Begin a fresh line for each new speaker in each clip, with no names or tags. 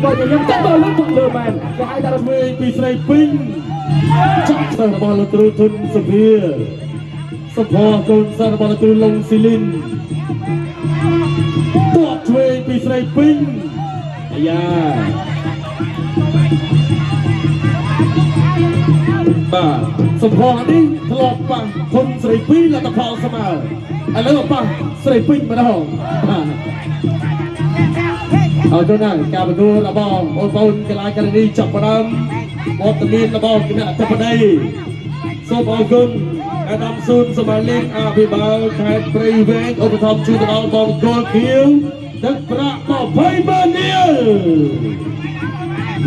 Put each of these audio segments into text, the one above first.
បើខ្ញុំទៅដល់លើលើមែនគេហៅថា
ឆ្វេងពីស្រីពេញចាក់សិស្សរបស់លោកគ្រូធុនសុភាសុភកូនសិស្សរបស់លោកគ្រូលងស៊ីលីនទាត់ឆ្វេងពីស្រីពេញអាយ៉ាបាទសុភនេះធ្លាប់ប៉ះធុនស្រីពេញលទ្ធផលស្មើឥឡូវប៉ះស្រីពេញម្ដងបាទ ហើយទៅណាការប្រកួតរបស់បងប្អូនកីឡាករនេះចាប់ផ្ដើមវត្តមានរបស់គណៈអធិបតីសូមអរគុណអាដាមស៊ូនសមាលីងអភិបាលខេត្តព្រៃវែងឧបត្ថម្ភជូនទៅដល់បងគល់ខៀវទឹកប្រាក់20ម៉ឺនរៀល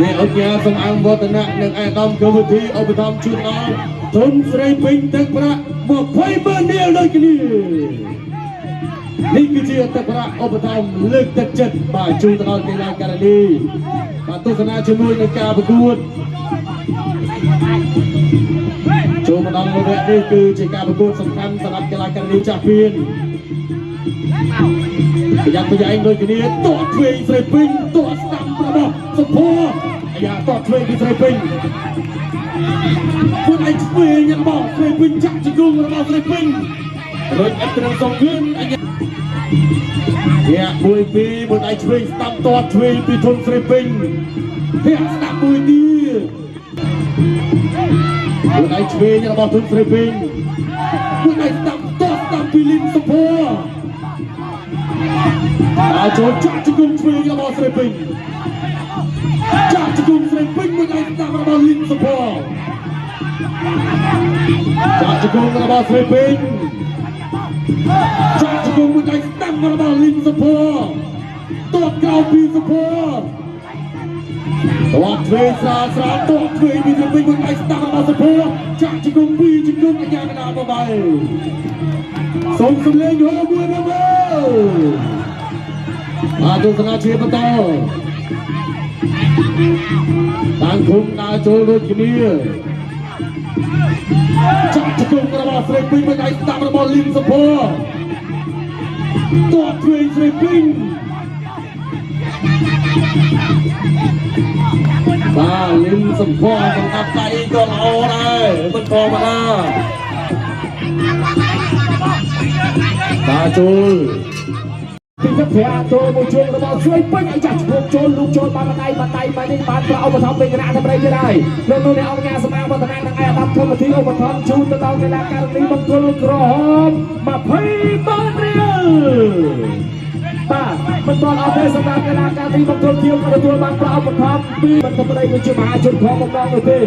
នេះអង្គការសំអាងវឌ្ឍនៈនិងអាដាមកវិធីឧបត្ថម្ភជូនដល់ធុនស្រីពេញទឹកប្រាក់20ម៉ឺនរៀលដូចគ្នា នេះគឺជាទឹកប្រាក់ឧបត្ថម្ភលើកទឹកចិត្តបាទជូនទៅដល់កីឡាករនីបាទទស្សនាជាមួយនឹងការប្រកួតចូលមកដល់វគ្គនេះគឺជាការប្រកួតសំខាន់សម្រាប់កីឡាករនីចាស់ពៀនប្រយ័ត្នប្រយែងដូចគ្នាទាត់ឆ្វេងស្រីពេញទាត់ស្ដាំរបស់សុភអាយ៉ាទាត់ឆ្វេងពីស្រីពេញខ្លួនឯងឆ្វេងរបស់ស្រីពេញចាក់ជង្គង់របស់ស្រីពេញរួចអត់ត្រឹមសងវៀនអញ្ញា ធាក់មួយពីរមួយដៃឆ្វេងស្ដាំទាត់ឆ្វេងពីធុនស្រីពេញធាក់ស្ដាំមួយទៀតមួយដៃឆ្វេងរបស់ធុនស្រីពេញមួយដៃស្ដាំទាត់ស្ដាំពីលីនសុភ័ដល់ចូលចាក់ជង្គង់ឆ្វេងរបស់ស្រីពេញចាក់ជង្គង់ស្រីពេញមួយដៃស្ដាំរបស់លីនសុភ័ចាក់ជង្គង់របស់ស្រីពេញចាក់ជង្គង់មួយដៃស្ដាំរបស់លីនសុភ័ទាត់ក្រោមពីសុភ័ទាត់ឆ្វេងស្រាលស្រាលទាត់ឆ្វេងពីស្រីពេញមួយដៃស្ដាំរបស់សុភ័ចាក់ជង្គង់ពីរជង្គង់អាញាកណ្ដាលបបាយសូមសំលេងហូមួយមើលបាទទស្សនាជាបន្តតាំងឃុំដើរចូលដូចគ្នាចាក់ជង្គង់របស់ស្រីពេញមួយដៃស្ដាំរបស់លីនសុភ័ទាត់ឆ្វេងស្រីពេញបាទលីនសំភ័សម្រាប់ដៃក៏ល្អដែរមិនធម្មតាបាទចូល
ពីទឹកប្រាក់ចូលមួយជើងរបស់ស្រីពេញឲ្យចាស់ឈ្មោះចូលលូកចូលបានម្ដាយម្ដាយមកនេះបានប្រាក់ឧបត្ថម្ភពីគណៈធិបតីទៀតហើយលោកនោះអ្នកអង្គការសមាវឌ្ឍនៈនិងឯកឧត្តមធម្មធីឧបត្ថម្ភជូនទៅដល់កីឡាករនីបង្គោលក្រហម20ម៉ឺនរៀលបាទមិនទាន់អស់ទេសម្រាប់កីឡាករទីបង្គោលខៀវក៏ទទួលបានប្រាក់ឧបត្ថម្ភពីរដ្ឋប្តីគឺជាមហាជនផងបំដងនោះទេ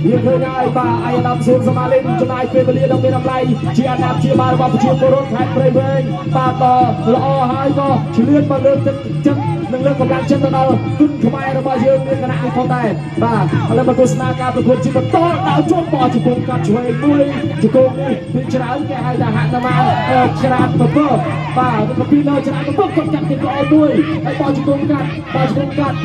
យើងឃើញហើយបាទឯកឧត្តមសួនសមាលិនចំណាយពេលវេលាដ៏មានតម្លៃជាអាណាព្យាបាលរបស់ប្រជាពលរដ្ឋខេត្តព្រៃវែងបាទដ៏ល្អហើយក៏ឆ្លៀតមកលើកទឹកចិត្តនិងលើកកម្លាំងចិត្តទៅដល់គុណខ្មែររបស់យើងមានគណៈនេះផងដែរបាទឥឡូវមកទស្សនាការប្រកួតជាបន្តដល់ជុំបោះជង្គង់កាត់ឆ្វេងមួយជង្គង់នេះពីច្រើនគេហៅថាហនុមានច្រានពពកបាទក៏ពីលើច្រានពពកគាត់កាត់គេល្អមួយហើយបោះជង្គង់កាត់បោះជង្គង់កាត់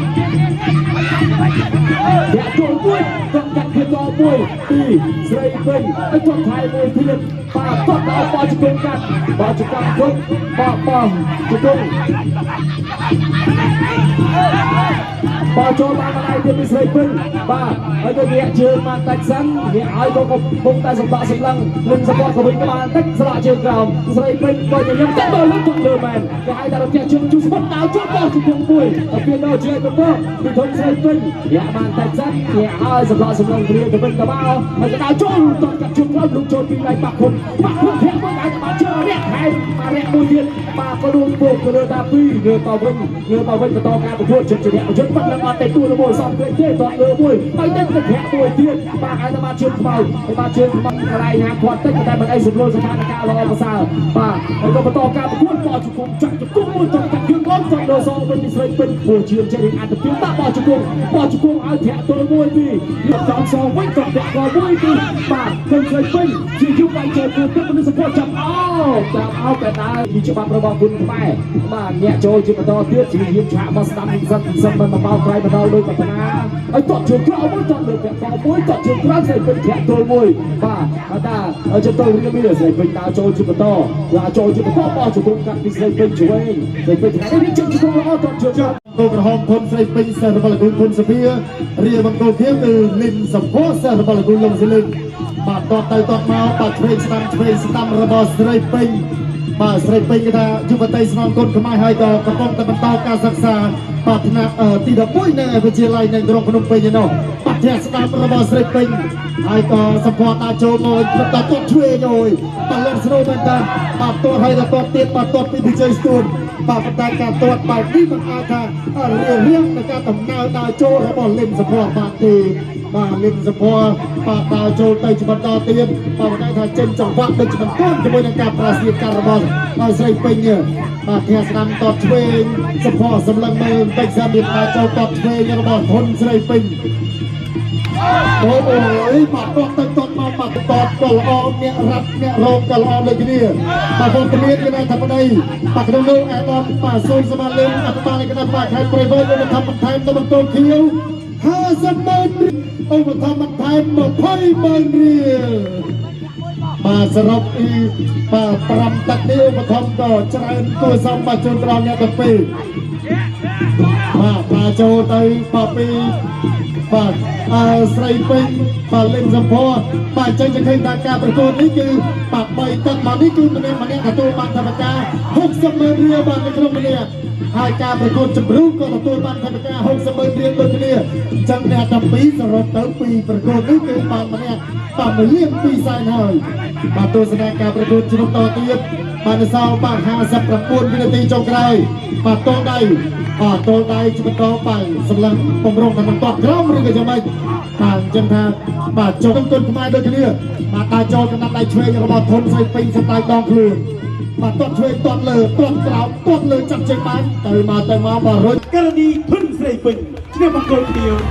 ធាក់ចូលមួយគាត់កាត់គេល្អមួយពីរស្រីវិញហើយគាត់ថៃមួយទៀតបាទគាត់ដល់បោះជង្គង់កាត់បោះជង្គង់គុតបោះបោះជង្គង់បោះចូលបានម្ដាយទៀតពីស្រីពេញបាទហើយក៏ងាកជើងមកតិចសិនងាកឲ្យក៏កំពុងតែសម្បាក់សម្លឹងលឹងសម្បត្តិក៏វិញក្បាលតិចស្លាកជើងក្រោមស្រីពេញក៏ញញឹមទៅដល់លើទុកលើមែនគេហៅថារទះជើងជុះស្មុតដល់ចូលបោះជង្គង់មួយហើយពីដល់ជើងទៅពីធំស្រីពេញងាកបានតិចសិនងាកឲ្យសម្លាក់សម្លឹងគ្នាទៅវិញក៏មកហើយក៏ដល់ចូលតកាត់ជើងក្រោមលុកចូលពីដៃបាក់គុំបាក់គុំធាក់មួយអាចបានជើងរះថែមមករះមួយទៀតបាទក៏ដួលពុកក៏លើតាពីរងើបមកវិញងើបមកវិញបន្តការប្រកួតជិតជាអ្នកយុទ្ធប៉ុណ្ណឹងអត់ទេទួមួយសំពេកទេតលើមួយហើយទៅទៅធាក់មួយទៀតបាទឲ្យតែបានជើងខ្មៅហើយបានជើងខ្មៅកន្លែងហាគាត់តិចតែមិនអីសម្រួលស្ថានភាពល្អប្រសើរបាទហើយក៏បន្តការប្រកួតបោះជង្គង់ចាក់ជង្គង់មួយតកាត់ជើងកូនតដល់សងវិញពីស្រីពេញព្រោះជាចេះអត្តភាពបាទបោះជង្គង់បោះជង្គង់ឲ្យធាក់ទល់មួយពីរយកចំសងវិញក៏ធាក់កមួយពីរបាទឃើញស្រីពេញជាយុវវ័យចូលគូទឹកមនុស្សសពចាប់អោចាប់អោតែដើរពីច្បាប់របស់គុណខ្មែរបាទញាក់ចូលជាបន្តទៀតជាយាមឆាកមកស្ដាំសិនសិនមិនមកបោក្រៃមកដល់ដូចប្រាថ្នាហើយតត់ជើងក្រោមមួយតត់លើពាក់កមួយតត់ជើងក្រោមស្រីពេញធាក់ទល់មួយបាទហើយតាចិត្តទៅរៀបនេះស្រីពេញដើរចូលជាបន្តដើរចូលជាបន្តបោះជង្គង់កាត់ពីស្រីពេញឆ្វេងស្រីពេញថ្ងៃនេះជើងជង្គង់ល្អតត់ជើង
គោក្រហមធុនស្រីពេញសិស្សរបស់លោកគ្រូធុនសុភារាបង្គោលខៀវគឺលិនសំភសិស្សរបស់លោកគ្រូលងសិលិនបាទតតទៅតតមកបាទឆ្វេងស្ដាំឆ្វេងស្ដាំរបស់ស្រីពេញបាទស្រីពេញគេថាយុវតីស្នងគុណខ្មែរហើយក៏កំពុងតែបន្តការសិក្សាបាទថ្នាក់ទី11នៅវិទ្យាល័យនៅក្រុងភ្នំពេញឯនោះបាទធាក់ស្ដាំរបស់ស្រីពេញហើយក៏សម្ព័ន្ធដាក់ចូលមកបន្តតតឆ្វេងអូយបាទលំស្នូមែនតើបាទតតហើយក៏តតទៀតបាទតតពីវិជ័យស្ទួនបាទប៉ុន្តែការទាត់បែបនេះមិនអាចថារៀបរៀងในការដំណើរដើរចូលរបស់លឹមសុភ័ណ្ឌបានទេបាទលឹមសុភ័ណ្ឌបាទដើរចូលទៅជាបន្តទៀតបាទប៉ុន្តែថាចេញចង្វាក់ដូចជាមិនទាន់ជាមួយនឹងការប្រាស្រ័យការរបស់ស្រីពេញបាទធាស្ដាំតតឆ្វេងសុភ័ណ្ឌសម្លឹងមើលបន្តិចសិនមានដើរចូលតតឆ្វេងរបស់ធនស្រីពេញអូអូយបាទតតទៅតតមកបាទតតក៏ល្អអ្នករ៉ាត់អ្នករងក៏ល្អដូចគ្នាបាទវត្តមានគណៈធិបតីបាទក្នុងនោះអាដាមបាទសូនសមាលិនអភិបាលនៃគណៈបាទខេត្តព្រៃវែងឧបត្ថម្ភបន្ថែមទៅបន្ទោខៀវ50ម៉ឺនឧបត្ថម្ភបន្ថែម20ម៉ឺនរៀលបាទសរុបពីបាទ5ទឹកនេះឧបត្ថម្ភក៏ច្រើនគួរសមបាទជូនដល់អ្នកទាំងពីរបាទបាទចូលទៅបាទពីបាទអើស្រីពេញបាទលឹមសំភបាទអញ្ចឹងจะឃើញថាការប្រកួតនេះគឺបាទ3ទឹកមកនេះគឺម្នាក់ម្នាក់ទទួលបានថវិកា60ម៉ឺនរៀលបាទនៅក្នុងម្នាក់ហើយការប្រកួតជម្រុះក៏ទទួលបានថវិកា60ម៉ឺនរៀលដូចគ្នាអញ្ចឹងអ្នកទាំងពីរសរុបទៅពីប្រកួតនេះគឺបានម្នាក់បាទ1លាន2សែនហើយបាទទស្សនាការប្រកួតជំតទៀតបាទនៅសល់បាទ59វិនាទីចុងក្រោយបាទតដៃបាទតដៃជាបន្តបាទសម្លឹងបំរុងតែមិនតក្រោមឬក៏យ៉ាងម៉េចបាទអញ្ចឹងថាបាទចូលគុណខ្មែរដូចគ្នាបាទដើរចូលកណ្ដាប់ដៃឆ្វេងរបស់ធនស្រីពេញសម្ដៅដងខ្លួនបាទទាត់ឆ្វេងទាត់លើទាត់ក្រោមទាត់លើចាប់ជើងបានទៅមកទៅមកបាទរុញ
ករណីធុនស្រីពេញឈ្នះបង្គោលខៀវ។